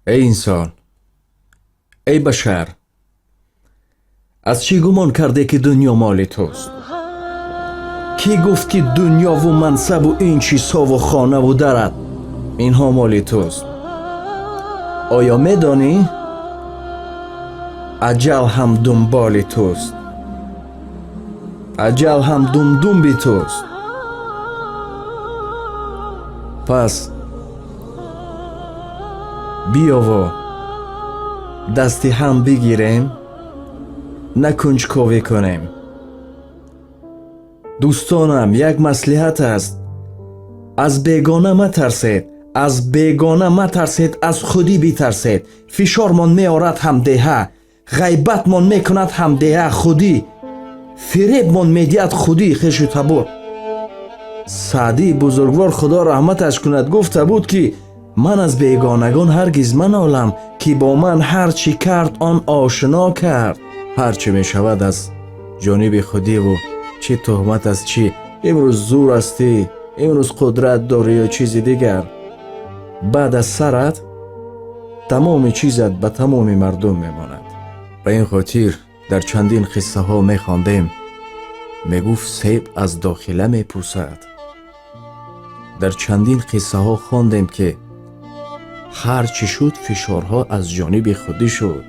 Эй инсон, эй башар, аз чӣ гумон кардӣ, ки дунё моли туст? Кӣ гуфт, ки дунёву мансабу ин чизҳову хонаву дарат, инҳо моли туст? Оё медонӣ, аҷал ҳам дунболи туст, аҷал ҳам думдумби туст? Пас биёву дасти ҳам бигирем, на кунҷковӣ кунем. Дӯстонам, як маслиҳат аст: аз бегона матарсед, аз бегона матарсед, аз худӣ битарсед. Фишормон меорад ҳамдеҳа, ғайбатмон мекунад ҳамдеҳа, худӣ фиребмон медиҳад, худӣ хешу табор. Саъдии бузургвор, Худо раҳматаш кунад, гуфта буд, ки ман аз бегонагон ҳаргиз манолам, ки бо ман ҳар чӣ кард, он ошно кард. Ҳар чӣ мешавад, аз ҷониби худиву чӣ туҳмат аст, чӣ имрӯз зур ҳастӣ, имрӯз қудрат дорӣ ё чизи дигар, баъд аз сарат тамоми чизат ба тамоми мардум мемонад. Ба ин хотир дар чандин қиссаҳо мехондем, мегуфт, себ аз дохила мепӯсад. Дар чандин қиссаҳо хондем, ки ҳар чӣ шуд, фишорҳо аз ҷониби худӣ шуд.